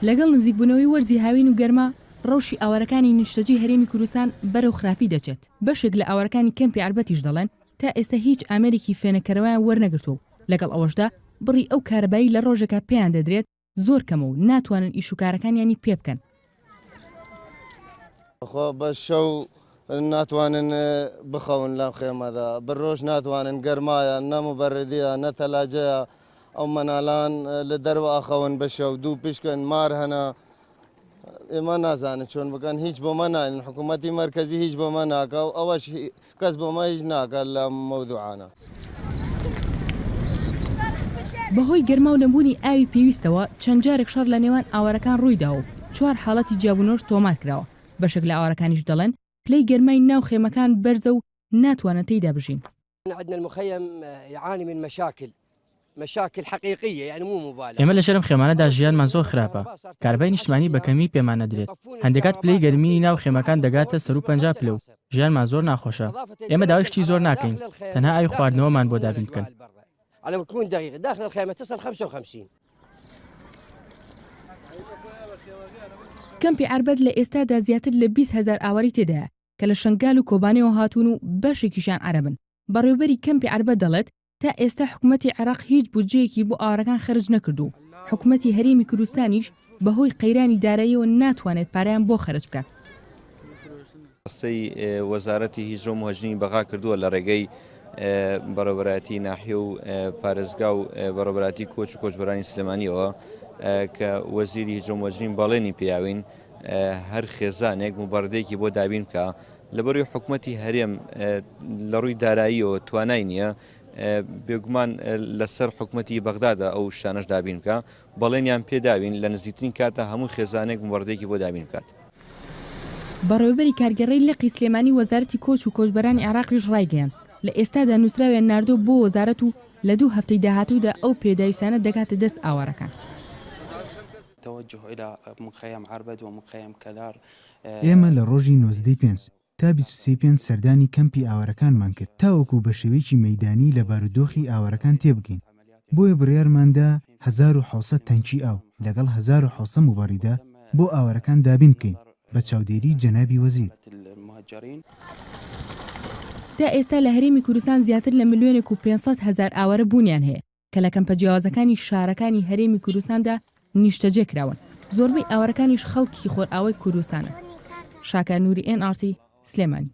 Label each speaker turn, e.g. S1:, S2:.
S1: لەگەڵ نزیکبوونەوەی وەرزی هاوین و گەرما، ڕەوشی ئاوارەکانی نیشتەجێی هەرێمی کوردستان بەرەو خراپی دەچێت. بەشێک لە ئاوارەکانی کەمپی عەربەتیش دەڵێن، تا ئێستا هیچ ئامێرێکی فێنککەرەوەیان وەرنەگرتووە و لەگەڵ ئەوەشدا بڕی ئەو کارەبایەی لە ڕۆژێکا پێیان دەدرێت زۆر کەمە و ناتوانن ئیش و کارەکانیانی پێ بکەن.
S2: خۆ بە شەو ناتوانن بخەون لەم خێمەدا، بە رۆژ ناتوانن، گەرمایە، نە موبەردیە، نە تەلاجەیە، ئەو مەنالان لە دەروە ئەخەون بە شەو، دوو پشکن، مار هەنە، ئێمە نازانن چۆن بکەن، هیچ بۆ مە ناینن، حکوومەتی مەرکەزی هیچ بۆ مە ناکا و ئەوەش کەس بۆ مە هیچ ناکا لە مەودوعانە.
S1: بەهۆی گەرما و نەبوونی ئاوی پێویستەوە چەند جارێک شەڕ لە نێوان ئاوارەکان ڕوویداوە و چوار حاڵەتی جیابوونەوەش تۆمار کراوە، بەشێک لە ئاوارەکانیش دەڵێن، پلەی گەرمای ناو خێمەکان بەرزە و ناتوانن تێیدا بژین.
S3: ئێمە لەژێر ئەم خێمانەدا ژیانمان زۆر خراپە، کارەبای نیشتمانی بە کەمی پێمان ئەدرێت، هەندێک کات پلەی گەرمیی ناو خێمەکان دەگاتە سەروو 50 پلە و ژیانمان زۆر ناخۆشە، ئێمە داوای شتی زۆر ناکەین، تەنها ئاوی خواردنەوەمان بۆ دابین بکەن.
S1: کەمپی عەربەت لە ئێستادا زیاتر لە 20 هەزار ئاوارەی تێدایە کە لە شەنگال و کۆبانێوە هاتوون و بەشێکیشیان عەرەبن. بەڕێوەبەری کەمپی عەربەت دەڵێت، تا ئێستا حکومەتی عێراق هیچ بودجەیەکی بۆ ئاوارەکان خەرج نەکردووە و حکومەتی هەرێمی کوردستانیش بەهۆی قەیرانی داراییەوە ناتوانێت پارەیان بۆ خەرج بکات.
S4: دەستەی وەزارەتی هیجرە و موهاجرینی بەغا کردووە لە ڕێگەی بەڕێوەبەرایەتی ناحیە و پارێزگا و بەڕێوەبەرایەتی کۆچ و کۆچبەرانی سلێمانیەوە کە وەزیری هیجرە و موهاجرین بەڵێنی پێیاوین هەر خێزانێک موبەڕدەیەکی بۆ دابین بکا لەبەروی حکومەتی هەرێم لە ڕووی داراییەوە توانای نییە بێگومان لەسەر حکومەتی بەغدادە ئەو شتانەش دابین بکا بەڵێنیان پێداوین لە نزیکترین کاتدا هەموو خێزانێک موبەڕدەیەکی بۆ دابین بکات.
S1: بەڕێوەبەری کارگێڕیی لقی سلێمانی وەزارەتی کۆچ و کۆچبەرانی عێراقیش ڕایگەیاند، لە ئێستادا نووسراویان ناردووە بۆ وەزارەت و لە دوو هەفتەی داهاتوودا ئەو پێداویستانە دەگاتە دەست ئاوارەکان.
S5: ئێمە لە ڕۆژی 19 ی پێنج تا 23 ی پێنج سەردانی کەمپی ئاوارەکانمان کرد تاوەکو بە شێوەیەکی مەیدانی لە بارودۆخی ئاوارەکان تێبگەین، بۆیە بڕیارماندا 1700 تەنکی ئاو لەگەڵ 1700 موبەڕیدە بۆ ئاوارەکان دابین بکەین بە چاودێری جەنابی وەزیر.
S1: تا ئێستا لە هەرێمی کوردستان زیاتر لە ملیۆنێک و 500 هەزار ئاوارە بوونیان هەیە کە لە کەمپە جیاوازەکانی شارەکانی هەرێمی کوردستاندا نیشتەجێ کراون، زۆربەی ئاوارەکانیش خەڵکی خۆرئاوای کوردستانن. شاکار نوری ئێن ئاڕ تی، سلێمانی.